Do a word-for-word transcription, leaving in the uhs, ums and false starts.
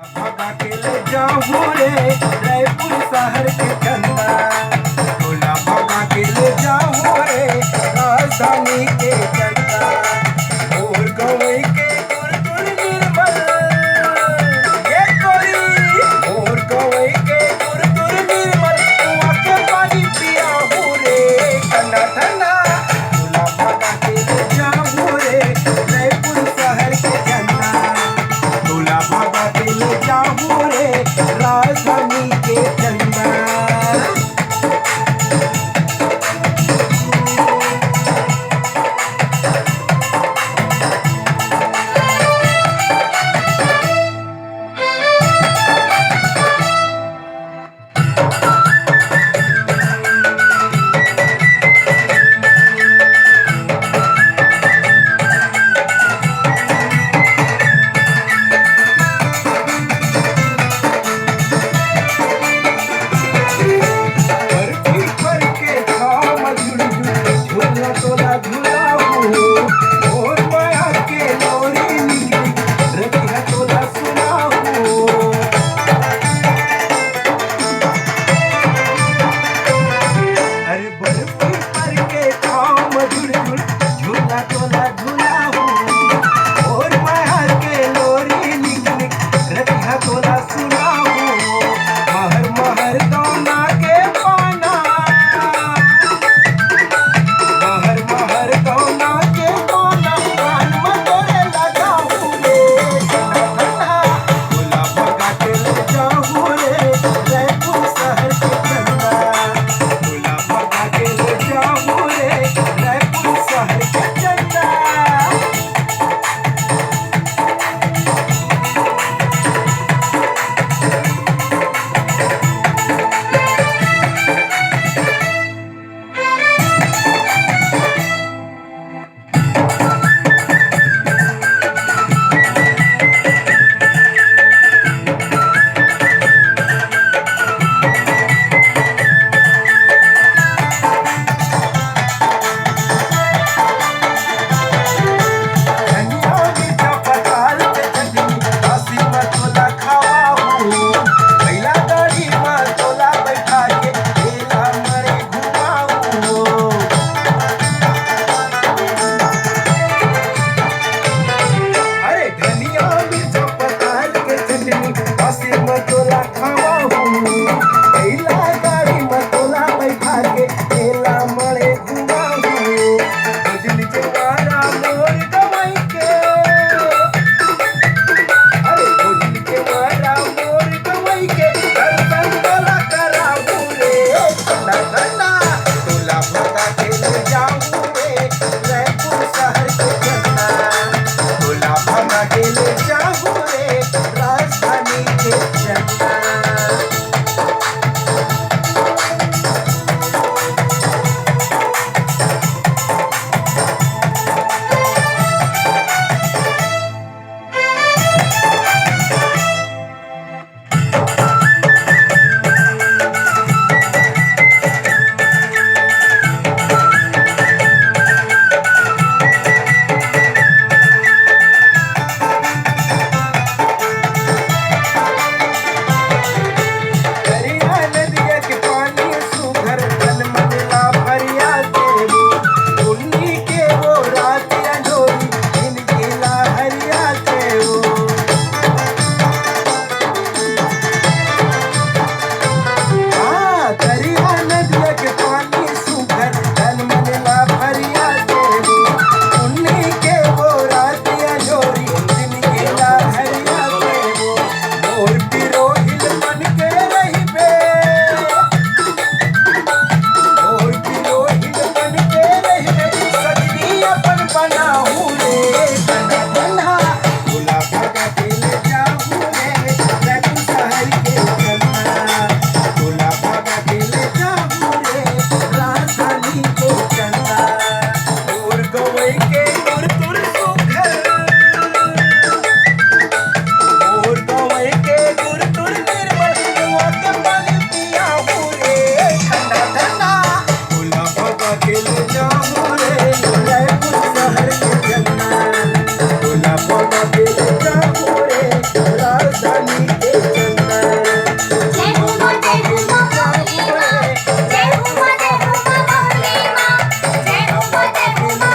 भगा के ले जाहूँ रे रायपुर शहर के चंदा, तोला भगा के ले जाहूँ रे राजधानी के चंदा। मोर गवई के तुर तुर निर्मल, ये गोरी, मोर गवई के तुर तुर निर्मल, कुआं के पानी पियाहूँ रे ठंडा ठंडा। तोला भगा के ले जाहूँ रे रायपुर शहर के चंदा, तोला भगा के ले जा